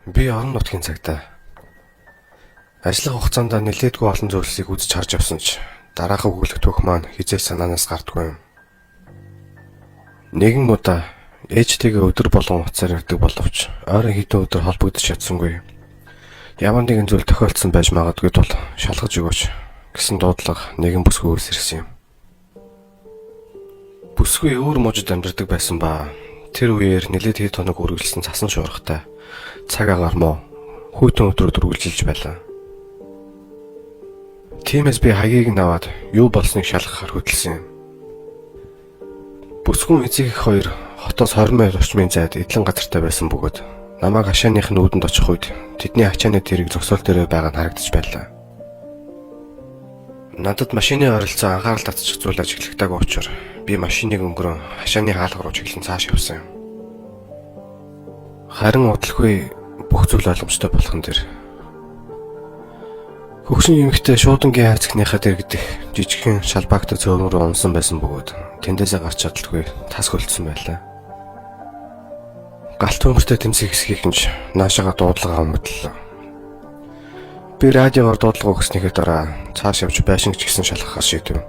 Би орон нутгийн цагдаа. Ажиллах хугацаанд нэлээдгүй олон зүйлсийг үзэж харж явсан ч дараах өгүүлэх түүх маань хэзээ ч санаанаас гардаггүй юм. Нэгэн удаа ээжтэйгээ өдөр болгон утсаар ярьдаг боловч ойрын хэдэн өдөр холбогдож чадсангүй. Ямар нэгэн зүйл тохиолдсон байж магадгүй тул шалгаж өгөөч гэсэн дуудлага нэгэн бүсгүйгээс ирсэн юм. Бүсгүй өөр мужид амьдардаг байсан ба тэр үеэр нэлээд хэд хоног үргэлжилсэн цасан шуургатай цаг агаар муу хүйтэн өдрүүд үргэлжилж байлаа. Тиймээс би хаягийг нь аваад юу болсныг шалгахаар хөдөлсөн юм. Бүсгүйн эцэг эх хоёр хотоос 20 майл орчмын зайд эдлэн газартай байсан бөгөөд намайг хашааных нь үүдэнд очих үед тэдний ачааны тэрэг зогсоол дээр байгаа нь харагдаж байлаа. Надад машины ойролцоо анхаарал татчих зүйл ажиглагдаагүй учраас би машиныг өнгөрөн хашааны хаалга руу чиглэн цааш явсан юм. Харин удалгүй бүх зүйл ойлгомжтой болох нь тэр. Хөгшин эмэгтэй шуудангийн хайрцагныхаа дэргэдэх жижигхэн шалбаагтай цөмөн рүү унсан байсан бөгөөд тэндээсээ гарч чадалгүй тас хөлдсөн байлаа. Галт төмөртэй тэмцэх хэсгийг нь ч наашаага дуудлага амгадлаа. Би радиогоор дуудлага өгснийхээ дараа цааш явж байшинг ч гэсэн шалгахаар шийдэв.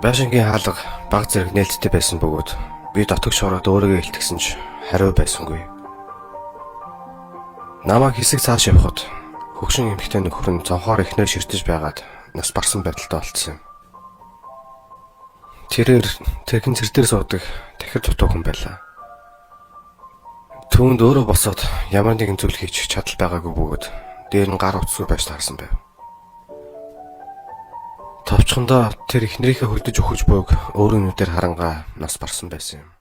Байшингийн хаалга баг зэрэг нээлттэй байсан бөгөөд би дотогш ороод өөрийгөө илтгэсэн ч хариу байсангүй. Намайг хэсэг цааш явхад хөгшин эмэгтэй нөхөр нь цонхоор эхнэр ширтэж байгаад нас барсан байдалтай олдсон юм. Тэрээр тэрхэн цэр дээр суудаг тахир дутуу хүн байлаа. Түүнд өөрөө босоод ямар нэгэн зүйл хийж чадал байгаагүй бөгөөд дээр нь гар утасгүй байж таарсан байв. Товчхондоо тэр эхнэрийнхээ хөлдөж үхэж буйг өөрийн нүдээр харангаа нас барсан байсан юм.